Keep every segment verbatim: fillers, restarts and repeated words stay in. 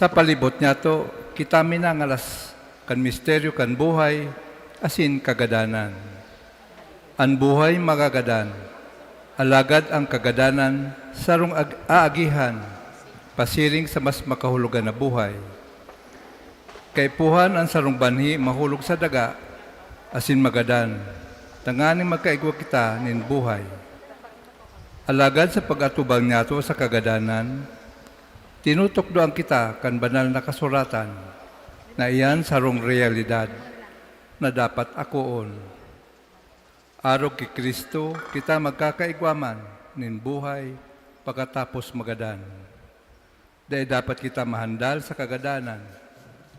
Sa palibot niyato, kita minangalas kan misteryo kan buhay asin kagadanan. An buhay magagadan, alagad an kagadanan sarong ag-, aagihan pasiring sa mas makahulugan na buhay. Kaipuhan an sarong banhi mahulog sa daga asin magadan, tanganing magkaigwa kita nin buhay. Alagad sa pag-atubang niyato sa kagadanan, tinutukdoan kita kan Banal na Kasuratan na iyan sarong reyalidad na dapat akoon. Arog ki Cristo kita magkakaigwa man nin buhay pakatapos magadan. Dai dapat kita mahandal sa kagadanan,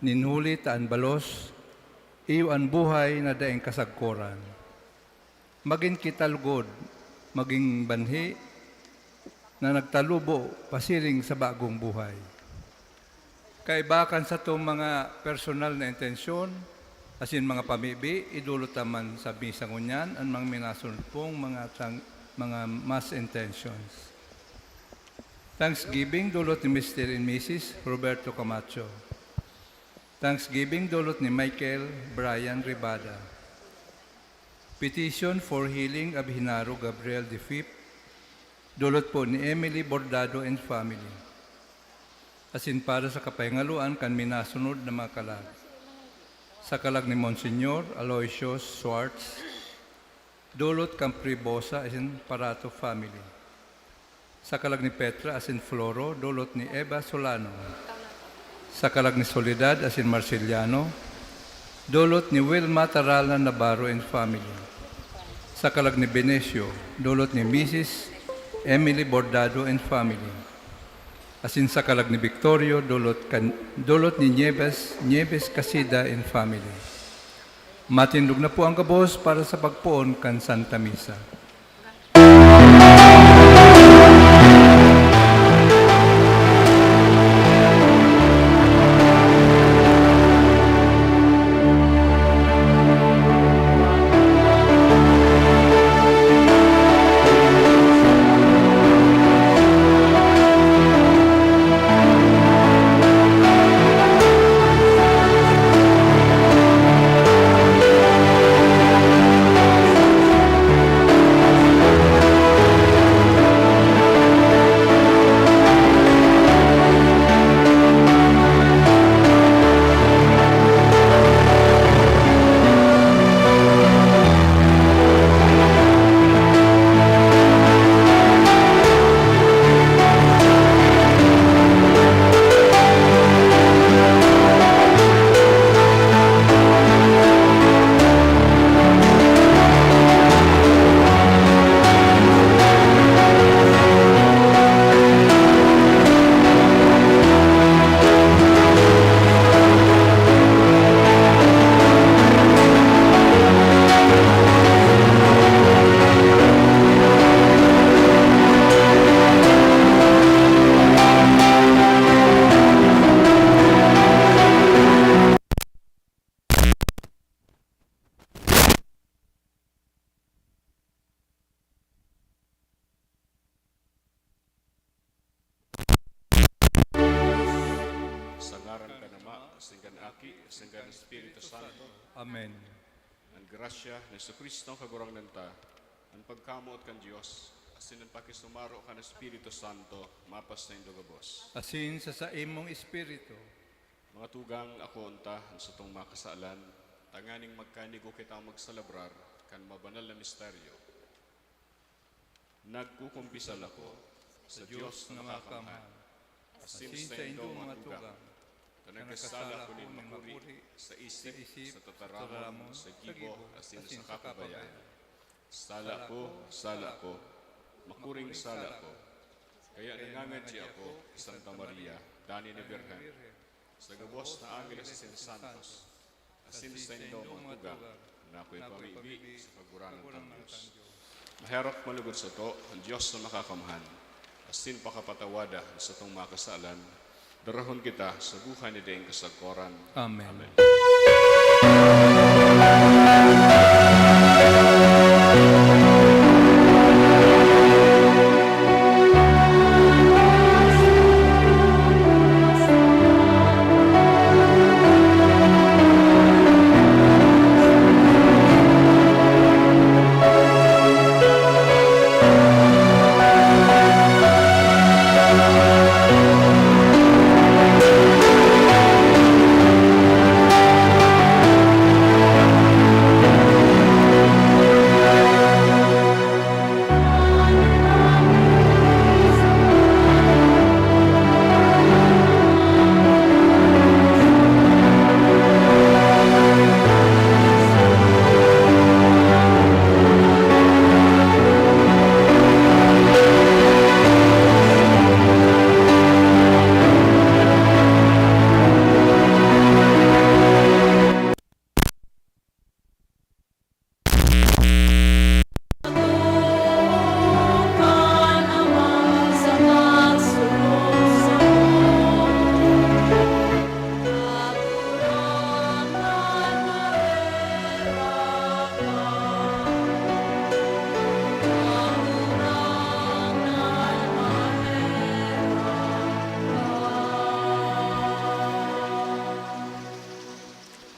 nin huli ta an balos iyo an buhay na daing kasagkoran. Magin kita lugod, magin banhi na nagtalubo pasiring sa bagong buhay. Kaiba kan satong mga personal na intensyon asin mga pamibi, idolot ta man sa misa ngunyan an mga minasunod pong mga tang-, mga mass intentions. Thanksgiving, dolot ni Mister and Missus Roberto Camacho. Thanksgiving, dolot ni Michael Brian Ribada. Petition for healing of Genaro Gabriel the fifth, dolot po ni Emily Bordado and family. Asin para sa kapahingaloan kan minasunod na mga kalag. Sa kalag ni Monsignor Aloysius Schwartz, dolot kan Pribosa asin Parato family. Sa kalag ni Petra asin Floro, dolot ni Eva Solano. Sa kalag ni Soledad asin Marceliano, dolot ni Wilma Taralna Navarro and family. Sa kalag ni Benecio, dolot ni Missus Emily Bordado and family. Asin sa kalag ni Victorio, dolot kan, dolot ni Nieves, Nieves Casida and family. Matindog na po ang gabos para sa pagpoon kan Santa Misa. Sa ngaran kan Ama, asin kan Aki, asin kan Espiritu Santo. Amen. An grasya ni Jesu-Cristo, Kagurangnan ta, an pagkamoot kan Dios, asin an pakisumaro kan Espiritu Santo, mapasaindo gabos. Asin sa saimong espiritu. Mga tugang, akoon ta an satong mga kasalan, tanganing magkanigo kita magsalabrar kan mabanal na misteryo. Nagkukumpisal ako sa Dios na makakamhan, asin saindo, mga tugang, ta nagkasala ako nin makuri sa isip, sa tataramon, sa gibo, asin sa kapabayaan. Sala ko, sala ko, makuring sala ko. Kaya nangangadyi ako ki Santa Maria, danay na Birhen, sa gabos na angeles asin santos, asin saindo, mga tugang, na ako'y pamibi sa Kagurangnan tang Dios. Maherak malugod sato an Dios na makakamhan, asin pakapatawada an satong mga kasalan, darahon kita sa buhay na daing kasagkoran. Amen. Amen.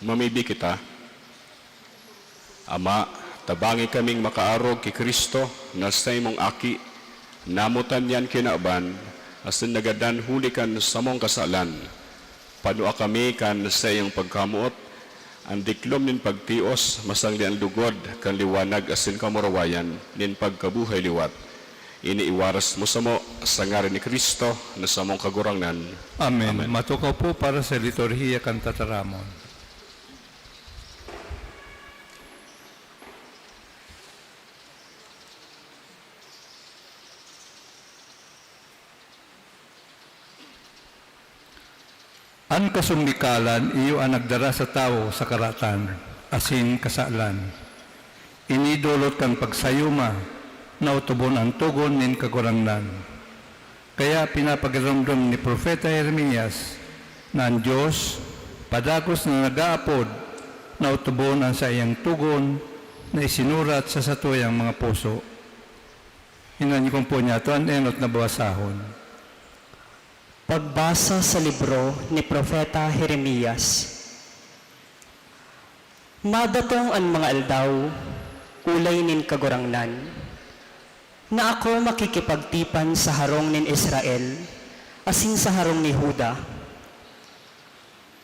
Mamibi kita. Ama, tabangi kaming makaarog ki Cristo na saimong Aki, namotan niyan kinaban, asin nagadan huli kan samong kasalan. Panua kami kan saiyang pagkamoot, an diklom nin pagtios, masangli an lugod kan liwanag asin kamurawayan nin pagkabuhay liwat. Ini iwaras mo samo sa ngaran ni Cristo na samong Kagurangnan. Amen. Amen. Matukaw po para sa liturhiya kan tataramon. An kasumikalan iyo an nagdara sa tawo sa karatan asin kasalan. Ini dolot kan pagsayuma na otobon an togon nin Kagurangnan. Kaya pinapagiromdom ni Propeta Jeremias na an Dios padagos na nag-aapod na otobon an saiyang togon na isinurat sa satuyang mga puso. Hinanyukon po niyato an enot na basahon. Pagbasa sa libro ni Propeta Jeremias. Madatong an mga aldaw, olay nin Kagurangnan, na ako makikipagtipan sa harong nin Israel asin sa harong ni Juda.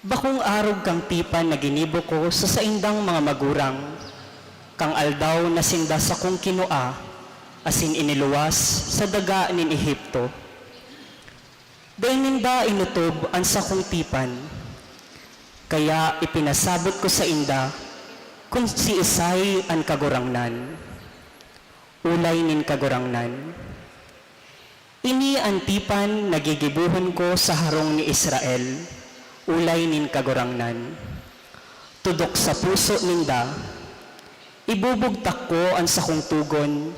Bakong arog kan tipan na ginibo ko sa saindang mga magurang, kan aldaw na sinda sakong kinua asin iniluwas sa daga nin Egipto. Dai ninda inotob an sakong tipan, kaya ipinasabot ko sainda kun siisay an Kagurangnan. Olay nin Kagurangnan. Ini an tipan na gigibohon ko sa harong ni Israel, olay nin Kagurangnan. Tudok sa puso ninda, ibubugtak ko an sakong togon,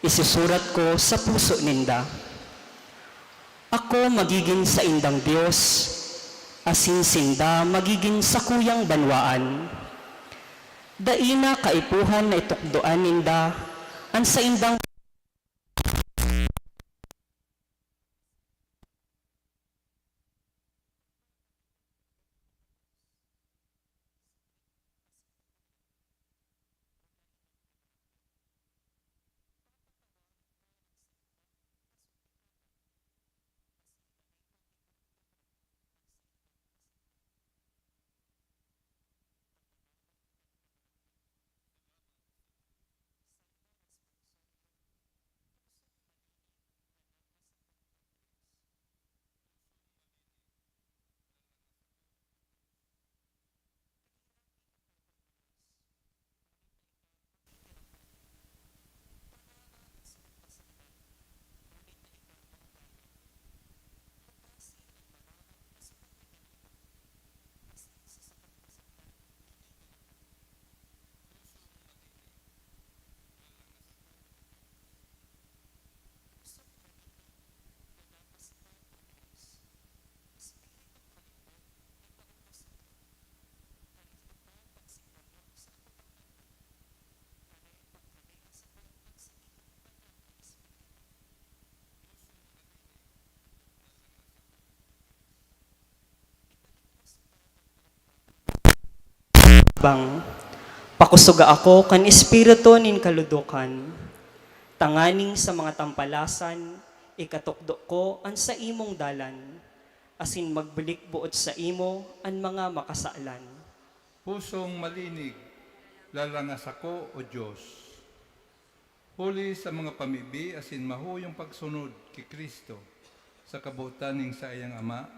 isusurat ko sa puso ninda. Ako magigin saindang Dios, asin sinda magigin sakuyang banwaan. Dai na kaipuhan na itukdoan ninda an saindang Bang, pakusoga ako kan espiritu nin kaludokan, tanganing sa mga tampalasan ikatukdo ko an saimong dalan, asin magbulik boot saimo an mga makasalan. Pusong malinig, lalanga sako, O Dios. Huli sa mga pamibi asin mahuyong pagsunod ki Cristo, sa kabotan nin saiyang Ama,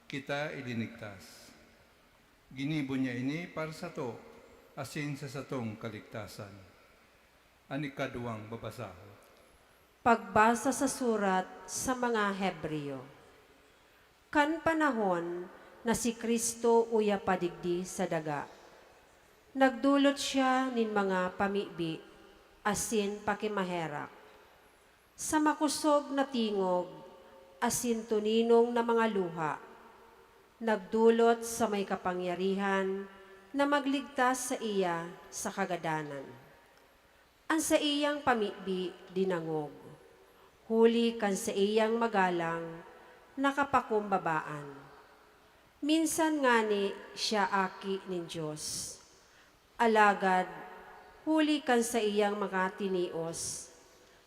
kita ilinigtas. Ginibo niya ini para sato asin sa satong kaligtasan. An ikaduwang babasahon. Pagbasa sa surat sa mga Hebreo. Kan panahon na si Cristo uya pa digdi sa daga, nagdolot siya nin mga pamibi asin pakimaherak. Sa makosog na tingog asin toninong na mga luha, nagdolot sa may kapangyarihan na magligtas saiya sa kagadanan. An saiyang pamibi dinangog, huli kan saiyang magalang na kapakumbabaan. Minsan ngani siya aki nin Dios. Alagad, huli kan saiyang mga tinios,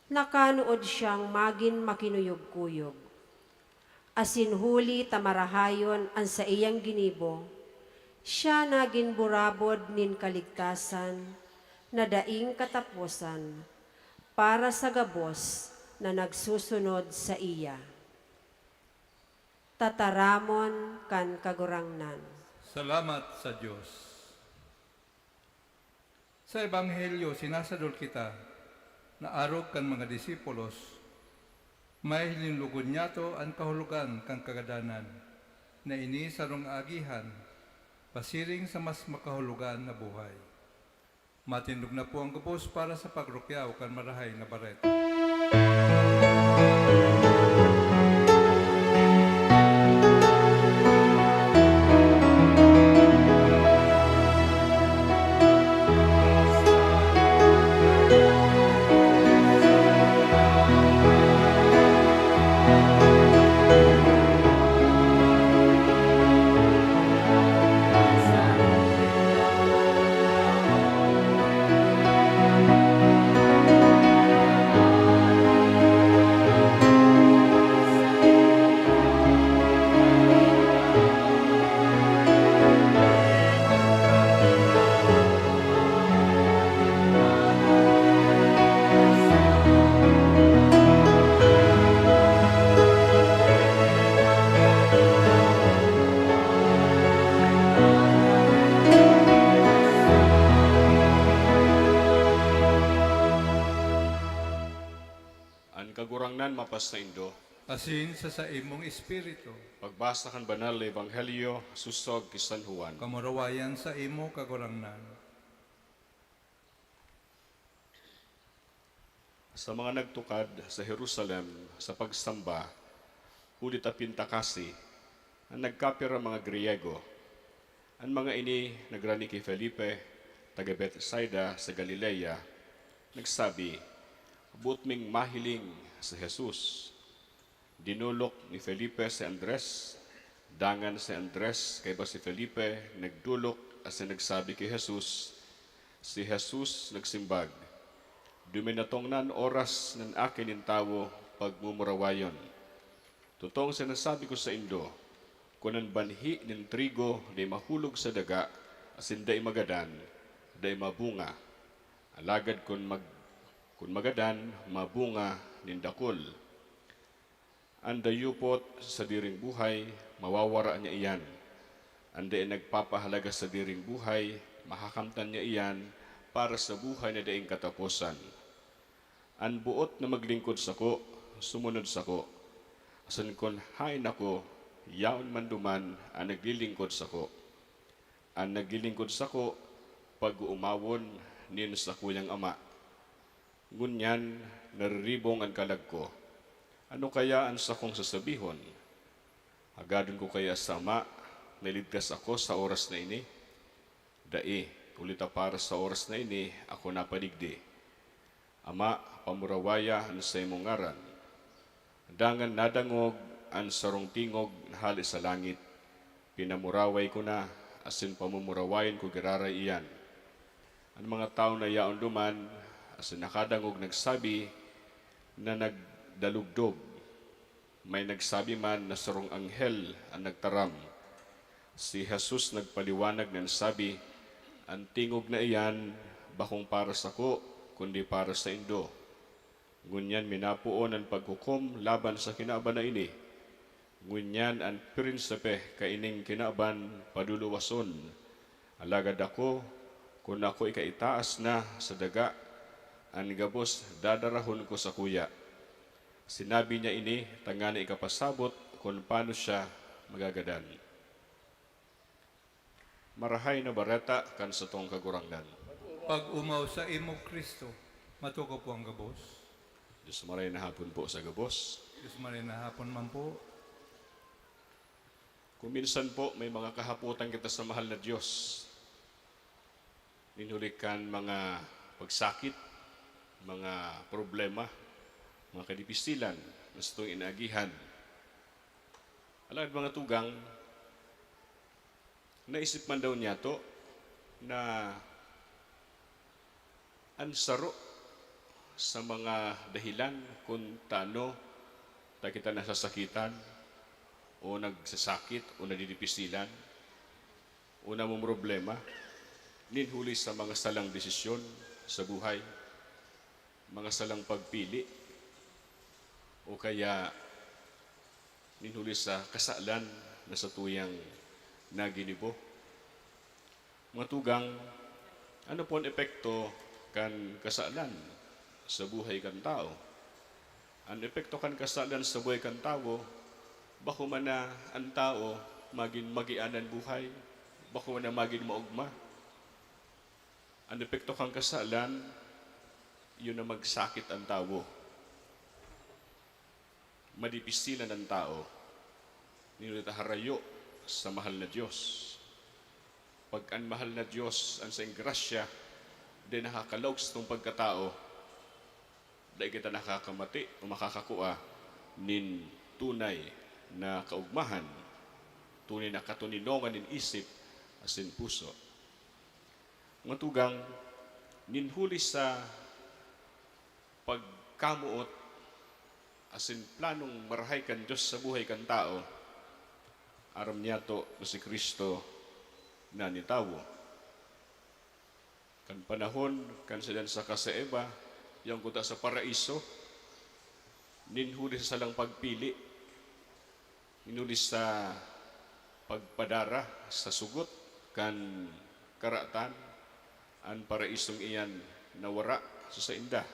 nakanood siyang magin makinuyog-kuyog. Asin huli ta marahayon an saiyang ginibo, siya nagin burabod nin kaligtasan na daing kataposan para sa gabos na nagsusunod saiya. Tataramon kan Kagurangnan. Salamat sa Dios. Sa Ebanghelyo, sinasadol kita na arog kan mga disipulos, may linulugod niyato an kahulogan kan kagadanan, na ini sarong aagihan pasiring sa mas makahulogan na buhay. Matindog na po ang gabos para sa pagrukyaw kan Marahay na Bareta. An Kagurangnan mapasaindo. Asin sa saimong espiritu. Pagbasa kan Banal na Ebanghelyo sosog ki San Juan. Kamurawayan saimo, Kagurangnan. Sa mga nagtukad sa Jerusalem sa pagsamba, huli ta pintakasi, an nagkapirang mga Griyego. An mga ini nagrani ki Felipe, taga Betsaida sa Galilea, nagsabi, "Boot ming mahiling si Jesus." Dinolok ni Felipe si Andres. Dangan si Andres kaiba si Felipe nagdolok asin nagsabi ki Jesus. Si Jesus nagsimbag, "Duminatong na an oras na an Aki nin Tawo pagmumurawayon. Totoong sinasabi ko saindo, kun an banhi nin trigo dai mahulog sa daga asin dai magadan, dai mabunga. Alagad kun mag-, kun magadan, mabunga nin dakul. An dayupot sa sadiring buhay, mawawara niya iyan. An dai nagpapahalaga sa sadiring buhay, makakamtan niya iyan para sa buhay na daing kataposan. An boot na maglingkod sako, sumunod sako. Asin kun haen ako, yaon man duman an naglilingkod sako. An naglilingkod sako, pag-oomawon nin sakuyang ama. Ngunyan nariribong an kalag ko. Ano kaya an sakong sasabihon? Hagadon ko kaya sa Ama na iligtas ako sa oras na ini? Dai, huli ta para sa oras na ini ako napadigdi. Ama, pamurawaya an saimong ngaran." Dangan nadangog an sarong tingog na hale sa langit, "Pinamuraway ko na, asin pamumurawayon ko giraray iyan." An mga tawo na yaon duman asin nakadangog nagsabi na nagdalugdog. May nagsabi man na sarong anghel an nagtaram. Si Jesus nagpaliwanag na nagsabi, "An tingog na iyan bakong para sako, kundi para saindo. Ngunyan minapoon an paghukom laban sa kinaban na ini. Ngunyan an prinsipe kaining kinaban paluluwason. Alagad ako, kun ako ikaitaas na sa daga, an gabos dadarahon ko sakuya." Sinabi niya ini tanganing ikapasabot kun paano siya magagadan. Marahay na Bareta kan satong Kagurangnan. Pag-omaw saimo, Cristo. Matukaw po ang gabos. Diyos, maray na hapon po sa gabos. Diyos, maray na hapon man po. Kung minsan po, may mga kahapotan kita sa mahal na Diyos. Nin huli kan mga pagsakit, mga problema, mga kadipisilan na satong inaagihan. Alagad, mga tugang, Naisip man daw niyato na an saro sa mga dahilan kun tano ta kita nasasakitan o nagsasakit o nadidipisilan o namomroblema nin huli sa mga salang desisyon sa buhay, mga salang pagpili, o kaya nin huli sa kasalan na satuyang naginibo. Mga tugang, ano po an epekto kan kasalan sa buhay kan tawo? An epekto kan kasalan sa buhay kan tawo, bako man na an tawo magin magian an buhay, bako man na magin maogma. An epekto kan kasalan, iyo na magsakit an tawo. Madipisilan an tawo. Nin huli ta harayo sa mahal na Dios. Pag an mahal na Dios, an saiyang grasya, dai nakakalaog sa satong pagkatawo, dai kita nakakamati o makakakua nin tunay na kaogmahan, tunay na katoninongan nin isip asin puso. Mga tugang, nin huli sa pagkamoot asin planong marahay kan Dios sa buhay kan tawo, aram niyato na si Cristo na nitawo. Kan panahon kan si Adan saka si Eva, yaon kuta sa paraiso, nin huli sa salang pagpili, nin huli sa pagpadara sa sugot kan karatan, an paraisong iyan nawara sa sainda.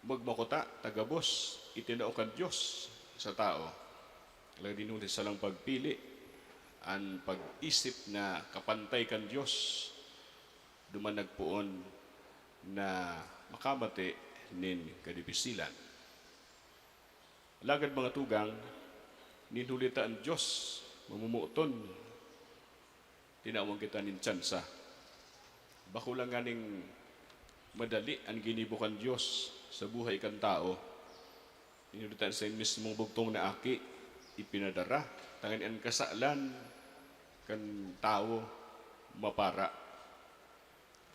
Magmakuta ta gabos itinao kan Dios sa tawo. Alagad nin huli sa salang pagpili, an pag-isip na kapantay kan Dios, duman nagpoon na makamate nin kadipisilan. Alagad, mga tugang, nin huli ta an Dios mamomoton, tinawan kita nin tsansa. Bako lang nganing madali an ginibo kan Dios sa buhay kan tawo. Nin huli ta an saiyang mismong bugtong na Aki ipinadara, tanganing an kasalan kan tawo mapara.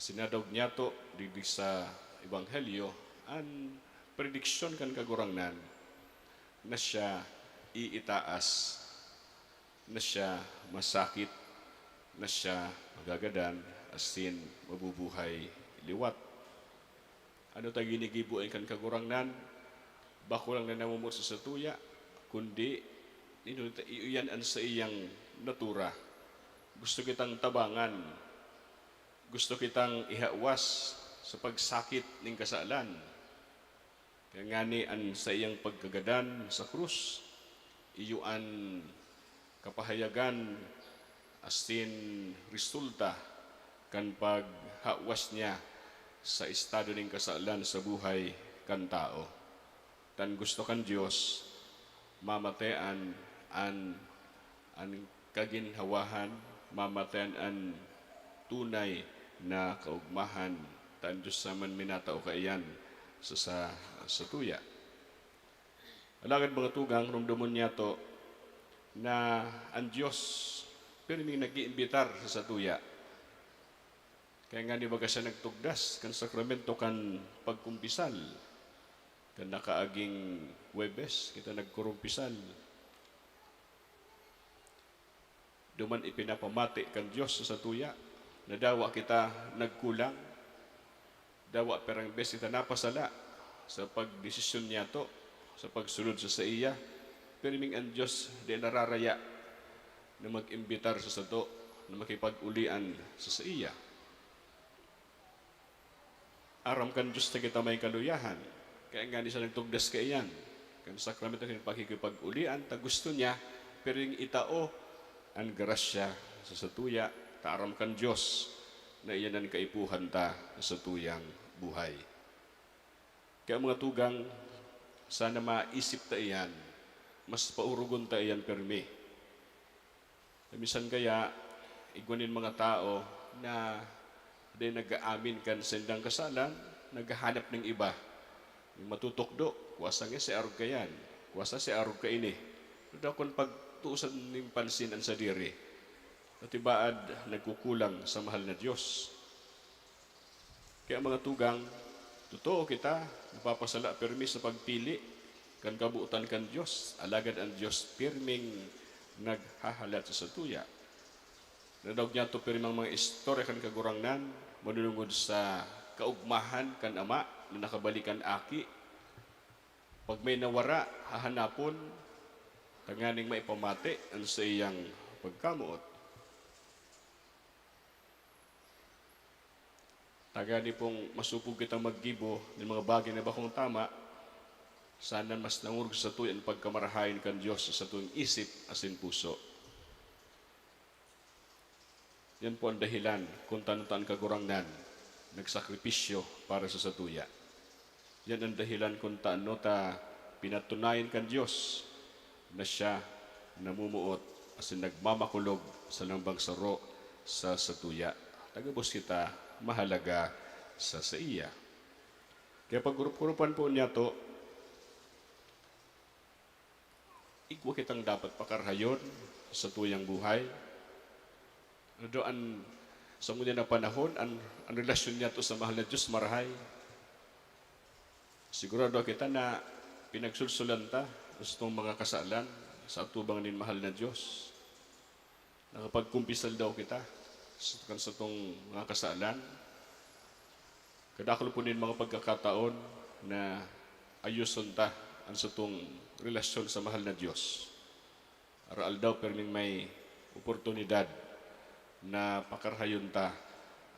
Sinadog niyato digdi sa Ebanghelyo an prediksyon kan Kagurangnan na siya iitaas, na siya masakit, na siya magagadan, asin mabubuhay liwat. Ano ta ginigibo kan Kagurangnan? Bako lang na namumuot sa satuya, kundi nin huli ta iyo iyan an saiyang natura. Gusto kitang tabangan, gusto kitang ihawas sa pagsakit nin kasalan. Kaya ngani an saiyang pagkagadan sa krus, iyo an kapahayagan asin resulta kan paghawas niya sa estado nin kasalan sa buhay kan tawo. Tan gusto kan Dios, mamatean an, an kaginhawahan, mamatean an tunay na kaogmahan, ta an Dios man minatao kaiyan sa, sa, sa tuya. Alagad, mga tugang, rumdomon niyato na an Dios pirming nag-iimbitar sa satuya. Kaya ngani baga siya nagtugdas kan sakramento kan pagkumpisal. Kan nakaaging Huwebes, kita nagkurumpisal. Duman ipinapamati kan Dios sa satuya na dawa kita nagkulang, dawa pirang bes kita napasala sa pagdesisyon niyato sa pagsunod sa saiya, pirming an Dios di nararaya na mag-imbitar sa sato na makipag-ulian sa saiya. Aram kan Dios na kita may kaluyahan, kaya ngani siya nagtugdas kaiyan kan sakramento kan pakikipag-ulian, ta gusto niya pirming itao an grasya sa satuya, ta aram kan Dios na iyan an kaipuhan ta sa satuyang buhay. Kaya, mga tugang, sana maisip ta iyan, mas paurugon ta iyan pirmi. Minsan kaya, igwa nin mga tawo na dai nag-aamin kan saindang kasalan, naghahanap nin iba. Yung matutukdo, kuwasa nga si arog kaiyan, kuwasa si arog kaini. Pero kun pagtuusan nin pansin an sadiri, Pati baad nagkukulang sa mahal na Diyos. Kaya, mga tugang, totoo kita napapasala pirmi sa pagpili kan kabotan kan Diyos, alagad an Diyos pirming naghahalat sa satuya. Nadaog niyato pirming mga istorya kan Kagurangnan manunungod sa kaogmahan kan ama na nakabalik kan aki. Pag may nawara, hahanapon, tanganing maipamati an saiyang pagkamoot. Tanganing pong masupog kitang maggibo nin mga bagay na bakong tama, sana mas nangorog sa satuya an pagkamarahayon kan Diyos sa satong isip asin puso. Yan po ang dahilan kung tano ta an Kagurangnan nagsakripisyo para sa satuya. Yan ang dahilan kung tano ta pinatunayan kan Diyos na siya namumuot asin nagmamakulog sa lambang saro sa satuya. Ta gabos kita mahalaga sa saiya. Kaya paggurup-gurupan po niyato, igwa kitang dapat pakarahayon sa satuyang buhay. Although an, sa ngunyan na panahon, an, an relasyon niyato sa mahal na Diyos marahay. Sigurado kita na pinagsulsulan ta sa satong mga kasalan sa atubang nin mahal na Diyos. Nakapagkumpisal daw kita sa, kan satong mga kasalan. Kadakul po nin mga pagkakataon na ayoson ta an satong relasyon sa mahal na Diyos. Aroaldaw pirming may oportunidad na pakarahayon ta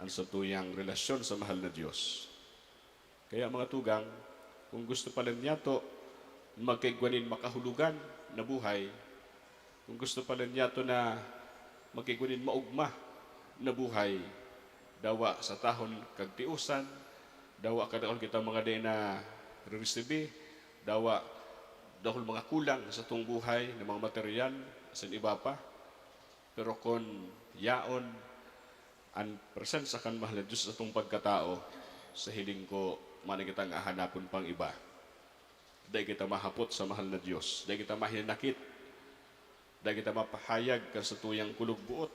an satuyang relasyon sa mahal na Diyos. Kaya, mga tugang, kung gusto pala niyato magkaigwa nin makahulogan na buhay, kung gusto pala niyato na magkaigwa nin maogma na buhay, dawa sa tahon kagtiosan, dawa kadakul kita mga dai nareresibi, dawa dakul mga kulang sa satong buhay na mga material asin iba pa. Pero kun yaon an presensya kan mahal na Diyos sa satong pagkatao, sa hiling ko, mayo na kitang hahanapon pang iba. Dai kita mahapot sa mahal na Diyos. Dai kita mahinanakit. Dai kita mapahayag kan satuyang kulog-boot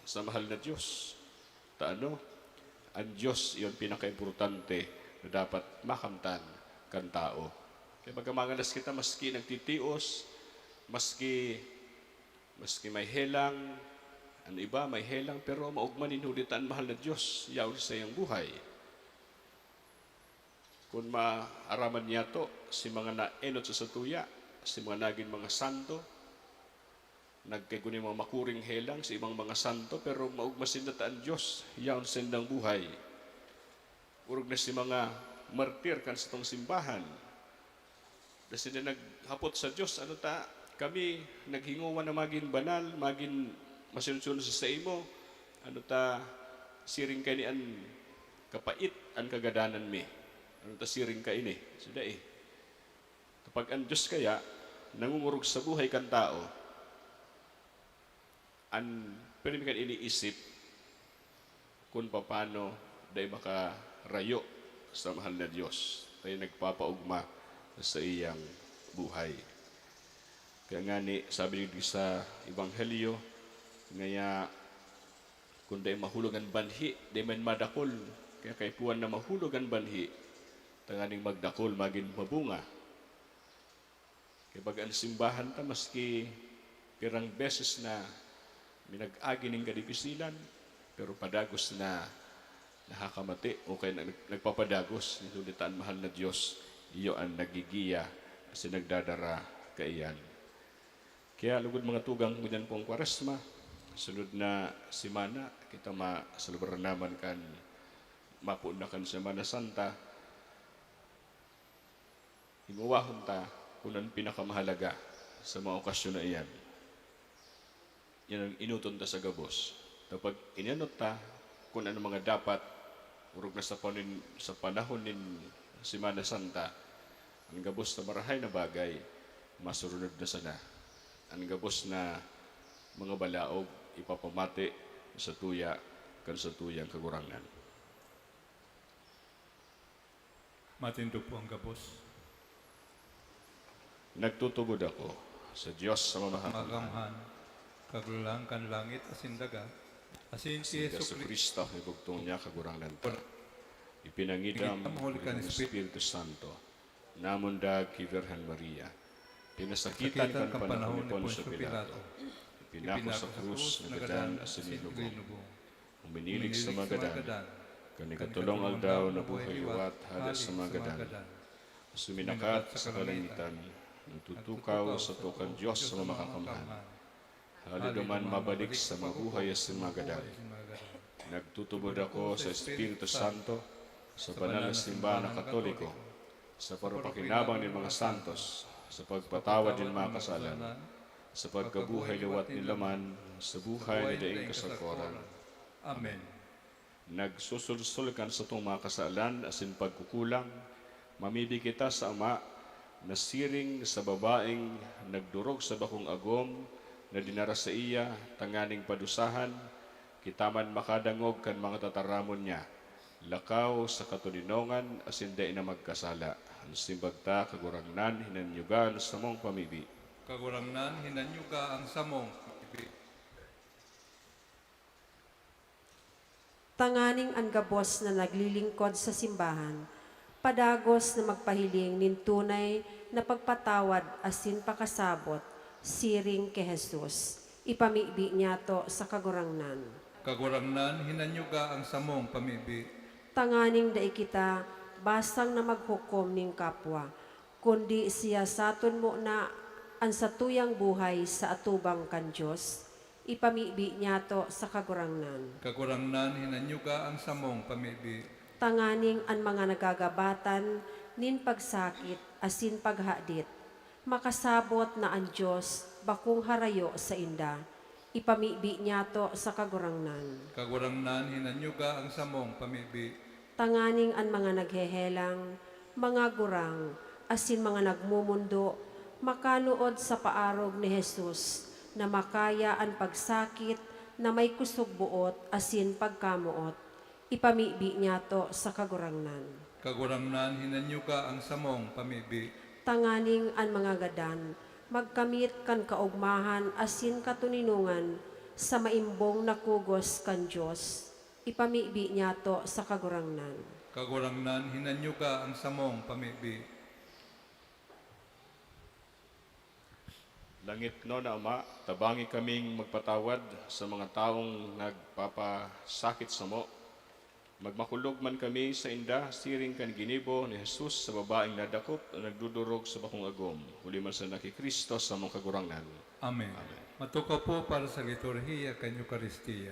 sa mahal na Diyos. Ta ano? An Diyos iyo an pinakaimportante na dapat makamtan kan tawo. Kaya pagka mangalas kita, maski nagtitios, maski, maski may helang, an iba may helang, pero maogma nin huli ta an mahal na Diyos yaon sa saiyang buhay. Kun maaraman niyato si mga naenot sa satuya, si mga nagin mga santo, nagkaigwa nin mga makuring helang si ibang mga santo, pero maogma sinda ta an Diyos yaon sa saindang buhay. Orog na si mga martir kan satong simbahan. Dai sinda naghapot sa Diyos, "Ano ta, kami naghingowa na magin banal, magin masunod-sunod sa saimo. Ano ta, siring kaini an kapait an kagadanan mi? Ano ta siring kaini?" So, dai. Kapag an Diyos kaya nangongorog sa buhay kan tawo, an pirmi kan iniisip kun papano dai makarayo sa mahal na Diyos, kaya nagpapaogma sa saiyang buhay. Kaya ngani, sabi digdi sa Ebanghelyo, ngaya kun dai mahulog an banhi, dai man madakul. Kaya kaipuhan na mahulog an banhi, tanganing magdakul, magin mabunga. Kaya baga an simbahan ta, maski pirang beses na minag-agi nin kadipisilan, pero padagos na nakakamati o kaya nag-, nagpapadagos. Nin huli ta an mahal na Diyos, iyo an naggigiya asin nagdadara kaiyan. Kaya lugod, mga tugang, ngunyan pong Kwaresma, sunod na semana, kita maselebrar naman kan, mapoon na kan Semana Santa. Hingowahon ta kun an pinakamahalaga sa mga okasyon na iyan. Yan an enoton ta sa gabos. Ta pag inenot ta kun ano mga dapat, orog na sa panin-, sa panahon nin Semana Santa, an gabos na marahay na bagay, masurunod na sana. An gabos na mga balaog, ipapamati sa satuya kan satuyang Kagurangnan. Matindog po ang gabos. Nagtutubod ako sa Diyos sa mamahan. Magamhan. Kaglalang kan langit asin daga, asin si Jesu-Cristo, ibugtong niya Kagurangnan ta. Ipinangidam huli kan Espiritu Santo, namundag ki Virgen Maria. Pinasakitan kan panahon ni Poncio Pilato. Ipinako sa krus, nagadan asin linubong. Uminilig sa mga gadan. Kan ikatolong aldaw, nabuhay liwat hale sa mga gadan. Suminakat sa kalangitan, nagtutukaw sa tukan Diyos sa mga makakamhan. Hali duman mabalik sa mabuhay asin mga gadan. Nagtutubod ako sa Espiritu Santo, sa banal na simbahan na Katoliko, sa pagpakinabang nin mga santos, sa pagpatawad nin mga kasalan, sa pagkabuhay liwat nin laman, sa buhay na daing kasagkoran. Amen. Nagsusulsol kan satong mga kasalan asin pagkukulang, mamibi kita sa Ama na siring sa babaeng nagdorog sa bakong agom na dinara saiya tanganing padusahan, kita man makadangog kan mga tataramon niya, lakaw sa katoninongan asin dai na magkasala. An simbag ta, Kagurangnan, hinanyuga an samong pamibi. Kagurangnan, hinanyuga ang samong pamibi. Tanganing an gabos na naglilingkod sa simbahan padagos na magpahiling nin tunay na pagpatawad asin pakasabot siring ki Jesus, ipamibi niyato sa Kagurangnan. Kagurangnan, hinanyuga ang samong pamibi. Tanganing dai kita basang na maghukom nin kapwa, kundi siya saton muna an satuyang buhay sa atubang kan Dios, ipamibi niyato sa Kagurangnan. Kagurangnan, hinanyuga an samong pamibi. Tanganing an mga nagagabatan nin pagsakit asin paghadit, makasabot na an Dios bakong harayo sainda, ipamibi niyato sa Kagurangnan. Kagurangnan, hinanyuga an samong pamibi. Tanganing an mga naghehelang, mga gurang, asin mga nagmomondo makanuod sa paarog ni Jesus na makaya an pagsakit na may kusog boot asin pagkamoot, ipamibi niyato sa Kagurangnan. Kagurangnan, hinanyuga an samong pamibi. Tanganing an mga gadan magkamit kan kaogmahan asin katoninongan sa maimbong na kugos kan Dios. Ipamibi niyato sa Kagurangnan. Kagurangnan, hinanyuga an samong pamibi. Langitnon na Ama, tabangi kaming magpatawad sa mga tawong nagpapasakit samo. Magmakulog man kami sainda, siring kan ginibo ni Jesus sa babaeng nadakop na nagdodorog sa bakong agom, huli man sana ki Cristo samong Kagurangnan. Amen. Amen. Matukaw po para sa liturhiya kan Eukaristia.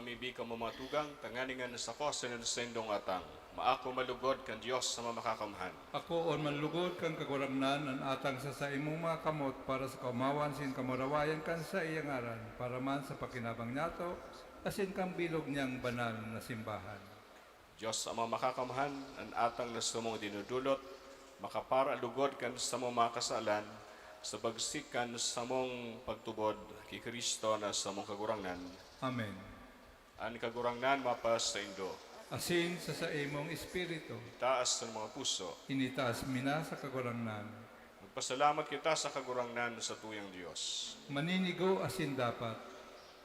Mibi kamo mga tugang, tanganing an sako asin an saindong atang maako malugod kan Dios na Mamakamhan. Akoon man lugod kan Kagurangnan an atang sa saimong mga kamot para sa kaomawan sin kamurawayan kan saiyang ngaran, para man sa pakinabang niyato asin kan bilog niyang banal na simbahan. Dios Ama Makakamhan, an atang na samong dinudulot, makapara lugod kan samong mga kasalan, sa bagsik kan samong pagtubod ki Cristo na samong Kagurangnan. Amen. An Kagurangnan mapasaindo. Asin sa saimong espiritu. Itaas an mga puso. Initaas mi na sa Kagurangnan. Magpasalamat kita sa Kagurangnan, satuyang Dios. Maninigo asin dapat.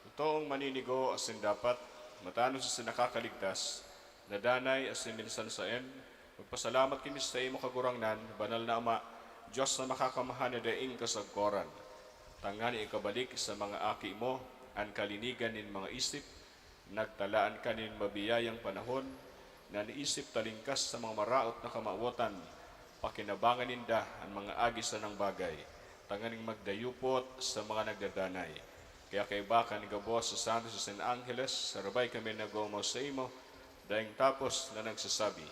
Totoong maninigo asin dapat, matanos asin nakakaligtas, na danay asin minsan saen, magpasalamat kami sa imo, Kagurangnan, Banal na Ama, Dios na Makakamhan na daing kasagkoran, tanganing ikabalik sa mga aki mo an kalinigan nin mga isip, nagtalaan ka nin mabiyayang panahon, na naisip talingkas sa mga maraot na kamawotan, pakinabangan ninda an mga agi sanang bagay, tanganing magdayupot sa mga nagdadanay. Kaya kaiba kan gabos sa santos asin angheles, sarabay kami nag-oomawon saimo, daing tapos na nagsasabi,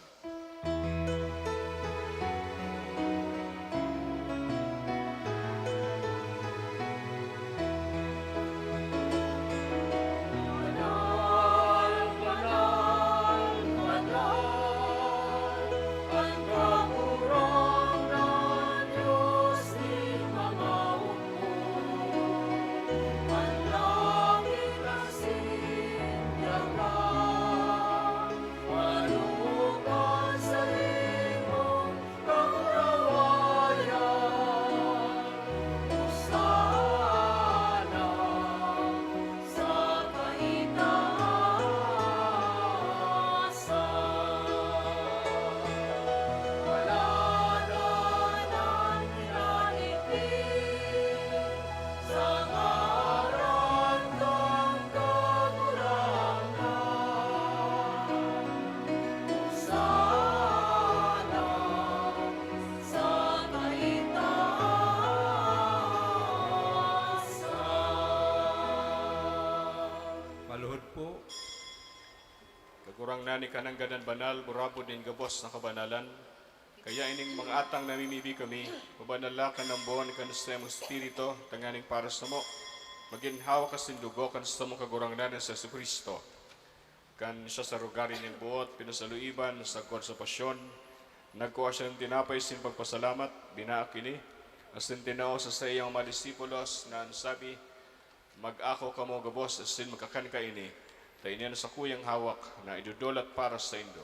Maluhod po. Kagurangnan, ika nanggad an banal, burabod nin gabos na kabanalan. Kaya ining mga atang namimibi kami, pabanala kan ambon kan saimong Espiritu, tanganing para samo, magin hawak asin dugo kan samong Kagurangnan na si Jesu-Cristo. Kan siya sa rugari nin buot pinasaluiban sagkod sa pasyon, nagkua siya nin tinapay sin pagpasalamat, binaak ini, asin tinao sa saiyang mga disipulos na an sabi, "Mag-ako kamo gabos asin magkakan kaini, ta ini an sakuyang hawak na idudulat para saindo."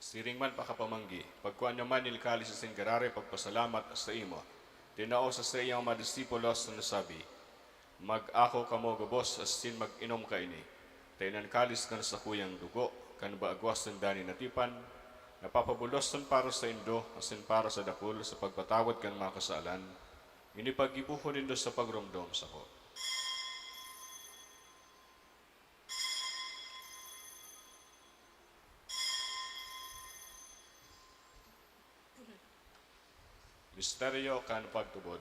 Siring man pakapamanggi, pagkua niya man nin kalis asin giraray pagpasalamat saimo, tinao sa saiyang mga disipulos na nasabi, "Mag-ako kamo gabos asin mag-inom kaini, ta ini an kalis kan sakuyang dugo kan bago asin danay na tipan, na papabulosan para saindo asin para sa dakul sa pagpatawad kan mga kasalan. Ini paggibohon nindo sa pagromdom sako." Misteryo kan pagtubod.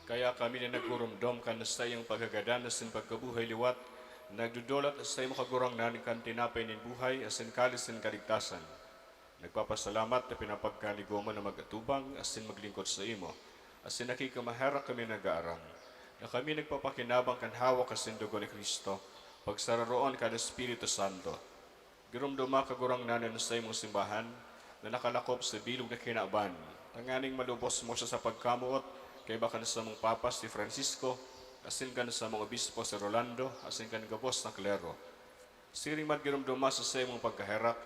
Kaya kami na nagruromdom kan saiyang paghagadan asin pagkabuhay liwat, nagdudulat sa saimo, Kagurangnan, kan tinapay nin buhay asin kalis nin kaligtasan. Nagpapasalamat ta pinapagkanigo mo na mag-atubang asin maglingkod saimo, asin nakikamaherak kami nag-aarang, na kami nagpapakinabang kan hawak asin dugo ni Cristo, pagsararoon kan Espiritu Santo. Giromdoma, Kagurangnan, an saimong simbahan na nakalakop sa bilog na kinaban, tanganing malubos mo siya sa pagkamoot kaiba kan samong Papa si Francisco, asin kan samong Obispo si Rolando, asin kan gabos na klero. Siring man giromdoma sa saimong pagkaherak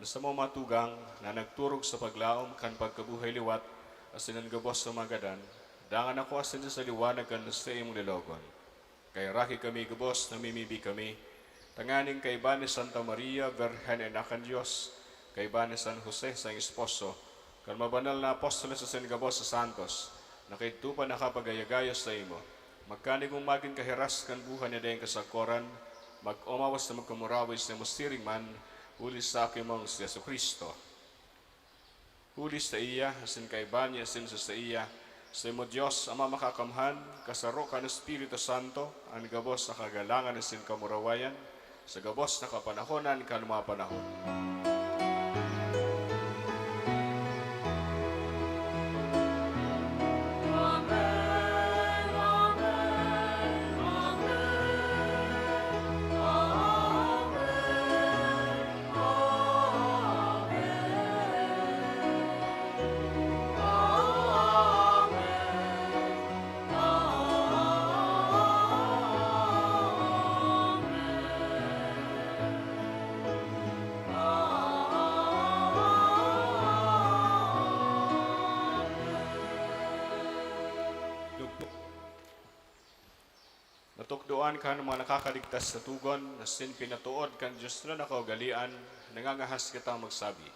na samong mga tugang na nagturog sa paglaom kan pagkabuhay liwat asin an gabos na mga gadan, dangan ako asin sa liwanag kan saimong lilogon. Kaheraki kami gabos, namimibi kami, tanganing kaiba ni Santa Maria, Birhen, Ina kan Dios, kaiba ni San Jose, saing esposo, kan mga banal na apostoles asin gabos na santos, na kaidto pa nakapagayagaya saimo, magkanigong magin kahiras kan buhay na daing kasagkoran, mag-omawas na magkamuraway saimo siring man, huli sa Aki mong si Jesu-Cristo. Huli saiya, asin kaiba niya, asin sa saiya, saimo Dios, Ama Makakamhan, kasaro kan Espiritu Santo, an gabos na kagalangan asin kamurawayan, sa gabos na kapanahonan kan mga panahon. Natukdoan kan mga nakakaligtas na tugon, asin pinatood kan Dios na nakaugalian, nangangahas kitang magsabi.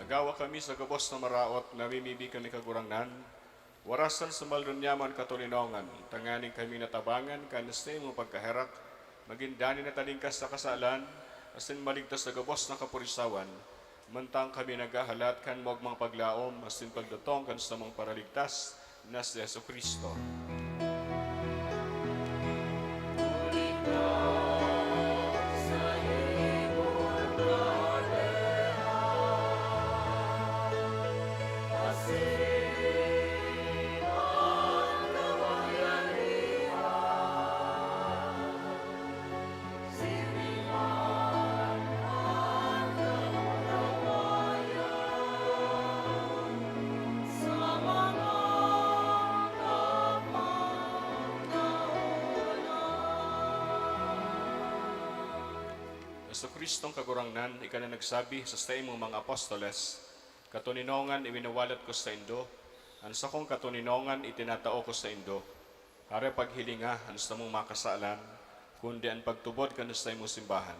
Nagawa kami sa gabos na maraot, namimibi kami, Kagurangnan, warasan sa maldonyaman katoninongan, tanganing kami natabangan kan saimong pagkaherak, magin dani na talingkas sa kasalan, asin maligtas sa gabos na kapurisawan, mantang kami naghahalat kan maogmang paglaom asin pagdatong kan samong Paraligtas na si Jesu-Cristo. Jesu-Cristong Kagurangnan, ika na nagsabi sa saimong mga apostoles, "Katoninongan iwinawalat ko saindo, an sakong katoninongan itinatao ko saindo." Hare paghilinga an samong mga kasalan, kundi an pagtubod kan saimong simbahan,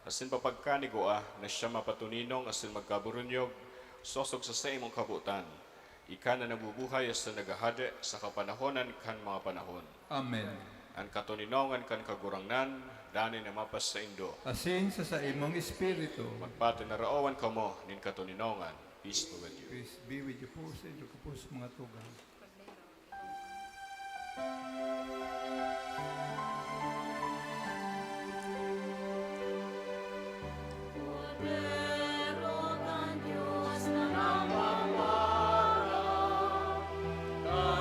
asin papagkanigoa na siya mapatoninong asin magkaburunyog, sosog sa saimong kabotan. Ika na nabubuhay asin naghahade sa kapanahonan kan mga panahon. Amen. An katoninongan kan Kagurangnan danay na mapasaindo. Asin sa saimong espiritu. Magpatinarawan kamo nin katoninongan. Peace be with you. Peace be with you po, sa inyo po sa mga tugang. Kordero kan Dios na nagpapaharap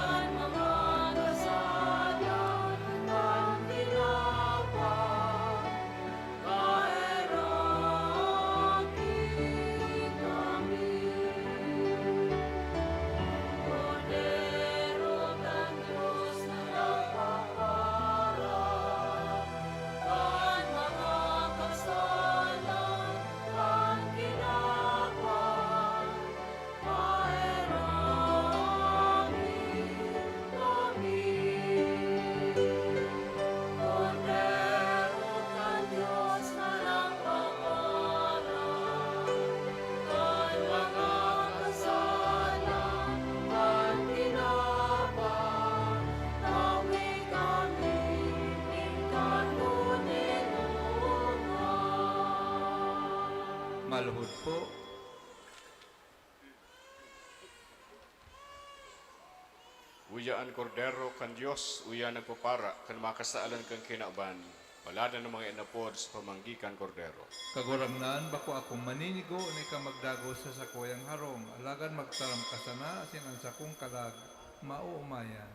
kan mga kasalan kan tinapay, kaheraki kami. Kordero kan Dios na nagpapaharap kan mga kasalan kan tinapay, paheraki kami. Kordero kan Dios na nagpapaharap kan mga kasalan kan tinapay, tawi kami nin katoninongan. Maluhod po. Uya an Kordero kan Dios, uya nagpapara kan mga kasalan kan kinaban. Paladan an mga inapod sa pamanggi kan Kordero. Kagurangnan, bako akong maninigo na ika magdagos sa sakuyang harong, alagad magtaram ka sana asin an sakong kalag maoomayan.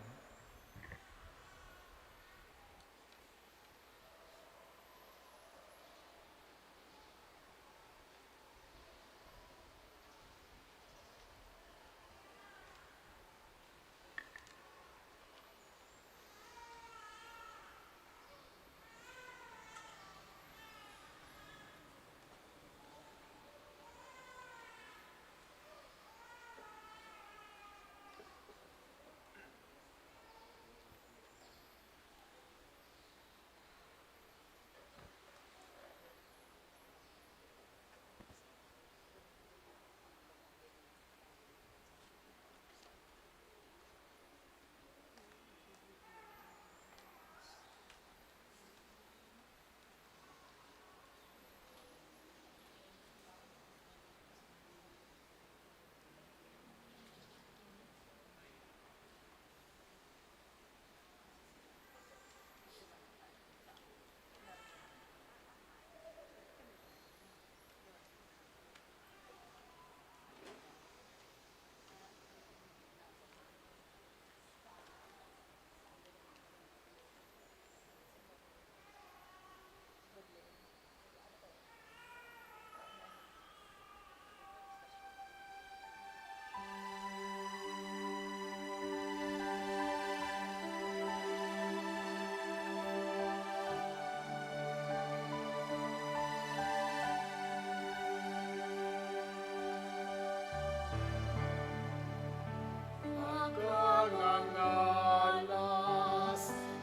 Pagkakangalas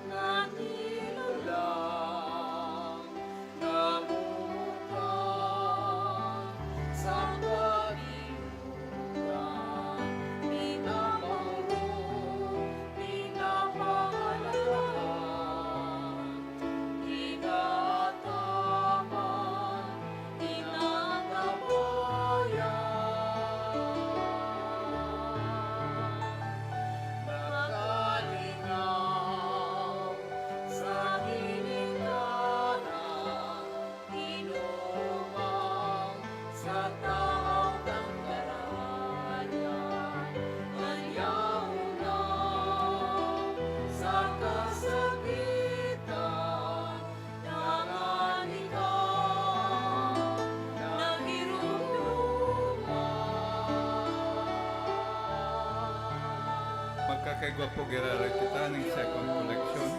na ninulang, namumuka sa pag-inuman, pinapangurog, pinapahalahan, inaataman, inagabayan, nakalingaw sa ginikanan, inumang sa tahaw kan kararian, an yaon na sa kasakitan, tanganing ka nagirumduman. Magkakaigwa po, giraray kita ning second collection.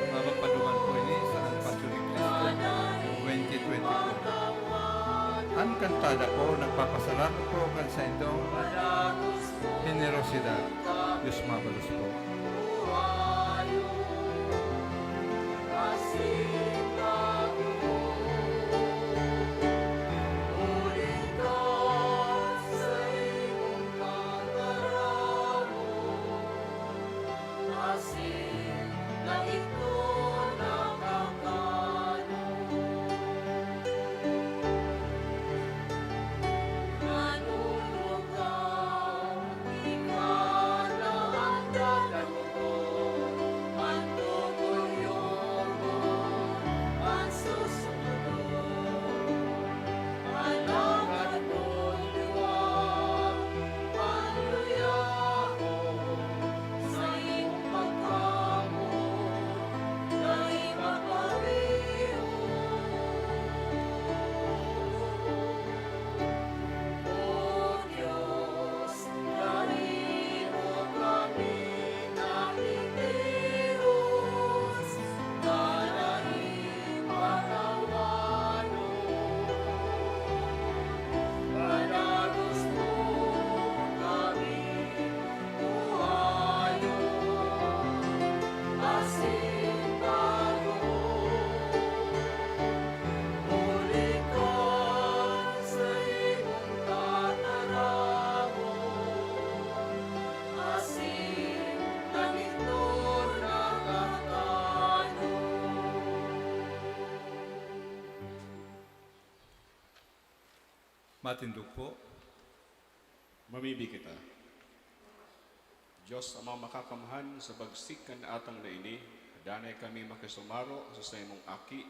Mapapaduman po ini sa An Pasyon ni Cristo, twenty twenty-four. An kantada po, nagpapasalamat po kan saindong henerosidad. Dios mabalos po. Matindog po. Mamibi kita. Diyos Amang Makakamhan, sa bagsik kan atang na ini, danay kami makisumaro sa saimong Aki,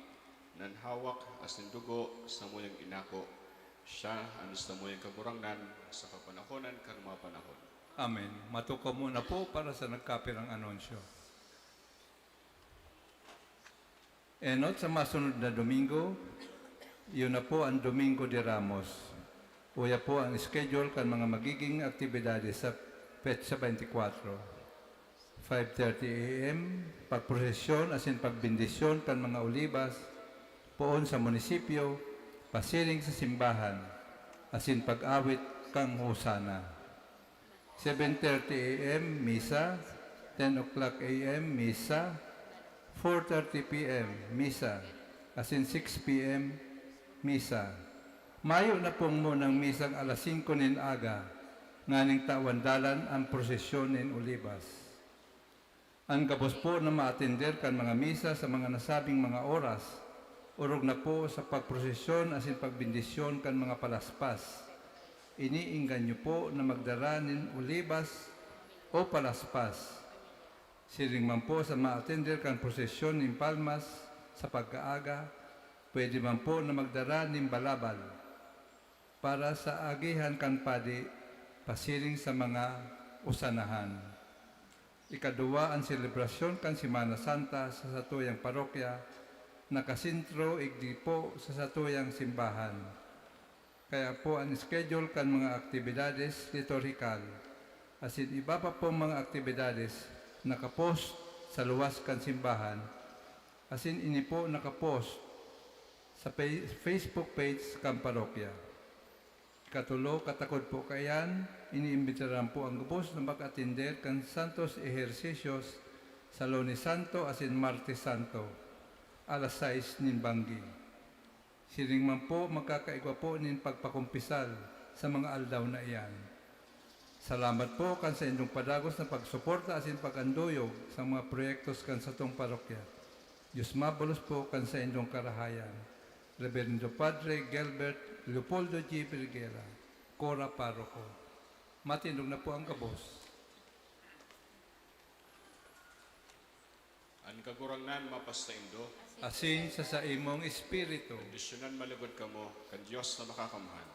nan hawak asin dugo samuyang inako. Siya an samuyang Kagurangnan sa kapanahonan kan mga panahon. Amen. Matukaw muna po para sa nagkapirang anunsyo. Enot sa masunod na Domingo, yun na po ang Domingo de Ramos. Uya po ang schedule kan mga magiging aktibidades sa petsa twenty-four. Five thirty A M, pagprosesyon asin pagbendisyon kan mga olibas poon sa munisipyo, pasiring sa simbahan, asin pag-awit kan Hosana. Seven thirty A M, misa. Ten o'clock A M, misa. Four thirty P M, misa. Asin six P M, misa. Mayo na pong munang misang alas singko nin aga, nganing tawan dalan an prosesyon nin Olibas. An gabos po na maatender kan mga misa sa mga nasabing mga oras, orog na po sa pagprosesyon asin pagbendisyon kan mga palaspas. Iniinggan niyo po na magdara nin olibas o palaspas. Siring man po sa maatender kan prosesyon nin palmas sa pagkaaga, pwede man po na magdara nin balabal para sa agihan kan padi pasiring sa mga usanahan. Ikaduwa an selebrasyon kan Semana Santa sa satuyang parokya, nakasentro igdi po sa satuyang simbahan. Kaya po an schedule kan mga aktibidades liturhikal asin iba pa pong mga aktibidades nakapost sa luwas kan simbahan, asin ini po nakapost sa pay-, Facebook page kan parokya. Ikatulo, katakod po kaiyan, iniimbitaran po ang gabos na mag-atender kan Santos Ehersicios sa Lunes Santo asin Martes Santo, alas sais nin banggi. Siring man po, magkakaigwa po nin pagpakumpisal sa mga aldaw na iyan. Salamat po kan saindong padagos na pagsuporta asin pag-anduyog sa mga proyektos kan satong parokya. Diyos mabalos po kan saindong karahayan. Reverendo Padre Gilbert Leopoldo G. Vergara, Cora Paroko. Matindog na po ang gabos. An Kagurangnan mapasaindo. Asin sa saimong espiritu. Bendisyonan man lugod kamo kan Dios na Makakamhan,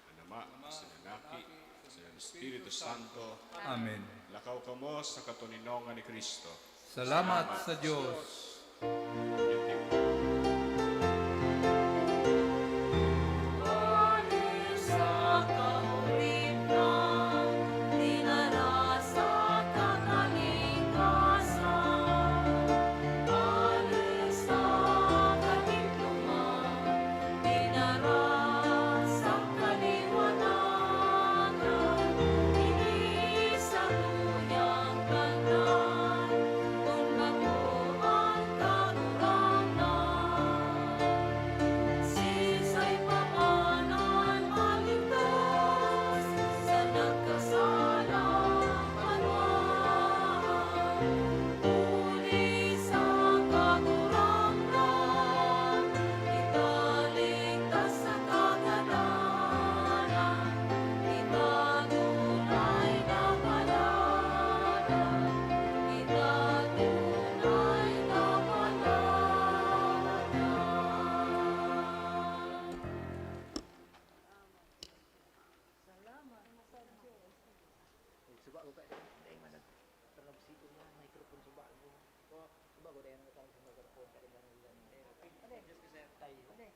an Ama, asin an Aki, asin an Espiritu Santo. Amen. Lakaw kamo sa katoninongan ni Cristo. Salamat sa Dios. Suba ko kay, dai man nag-, pero nagsipo niya, microphone suba ko. Suba ko, dai nang tawag sa microphone, kaya lang nila niya. Ano eh? Tayo. Ano eh?